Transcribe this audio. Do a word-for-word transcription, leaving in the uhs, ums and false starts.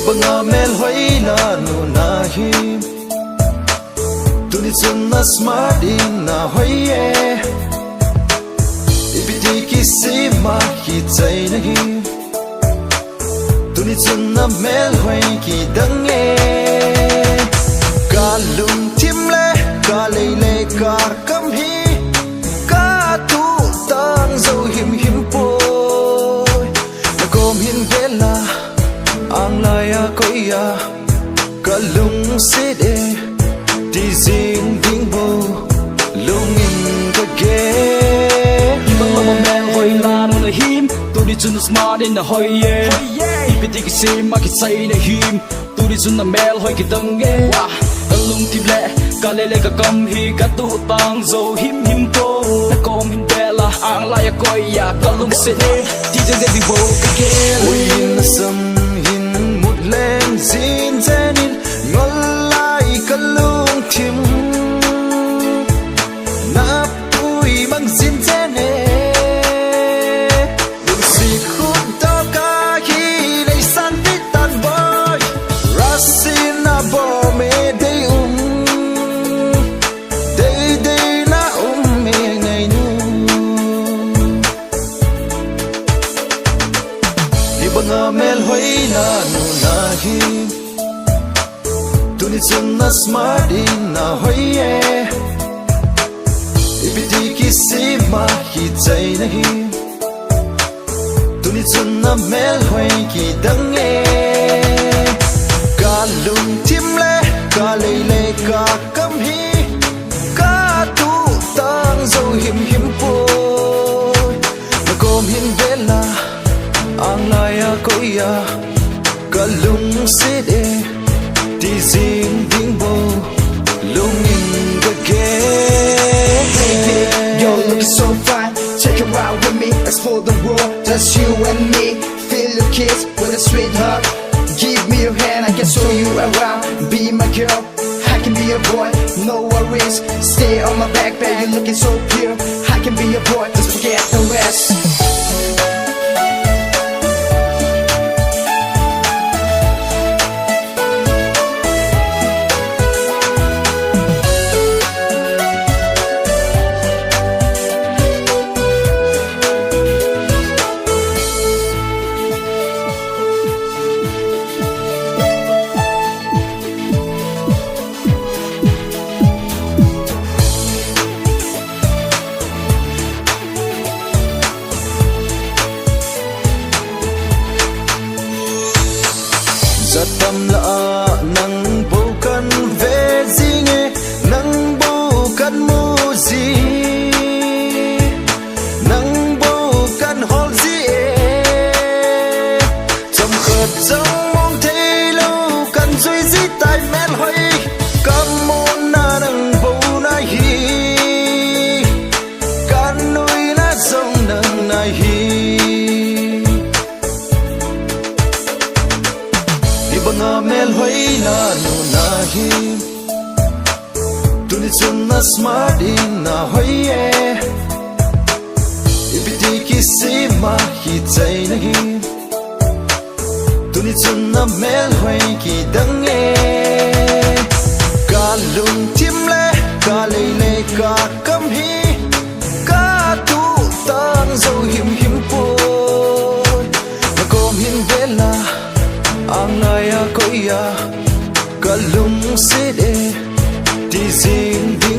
Banga melhoina nuna hi, tuni chun na smart in na hoi e. Ipi ti kisima kichaina hi, tuni chun na melhoi kidang e. Ka lungthim le ka lei le ka kam hi, ka tuhtang jou himhim poi. Na kom hin vela, anglai a koi a, ka lungset e, ti jing ding bou lungin ka gel. Ibang banga melhoina nuna him, tuni chun na smart in na hoi e. Ipi ti kisima kichaina him, tuni chun na melhoi kidang e. Ka lungthim le ka lei le ka kam hi, ka tuhtang jou himhim poi. Na kom hin vela, anglai a koi a, ka lungset e, ti jing ding bou ka gel. Ui, na sam hin mut leng jin jen in, ngol lai ka lungthim na pui mang jin jen e. Lungset khut toh ka hi nei san ti tan boi, rasin a bom e dei um, dei dei na um e ngainu. Ibanga melhoina nuna hi, tuni chun na smart in na hoi e. Ipi ti kisima kichaina hi, tuni chun na melhoi kidang e. Ka lungthim le ka lei le ka kam hi, ka tuhtang jou himhim poi. Na kom hin vela, anglai a koi a, ka lungset e, ti jing ding bou lungin ka gel. Baby, you're looking so fine. Take a ride with me, explore the world, just you and me. Feel your kiss with a sweet hug. Give me your hand, I can show you around. Be my girl, I can be your boy, no worries. Stay on my back, baby, you're looking so pure. I can be your boy, just forget the rest. Jat tam lah a nang bou kan ve jing e, nang bou kan mu jing, nang bou kan hol jing e. Chomkhat jong mong thei lou kan jui ji tai melhoi, ka mona nang bou nahi, ka nuina jong nang nahi. Ibanga melhoina nuna hi, tuni chun na smart in na hoi e. Ipi ti kisima kichaina hi, tuni chun na melhoi kidang e. Ka lungthim le ka lei le ka kam hi, ka tuhtang jou himhim poi. Na kom hin vela, anglai a koi a, ka lungset e, ti jing ding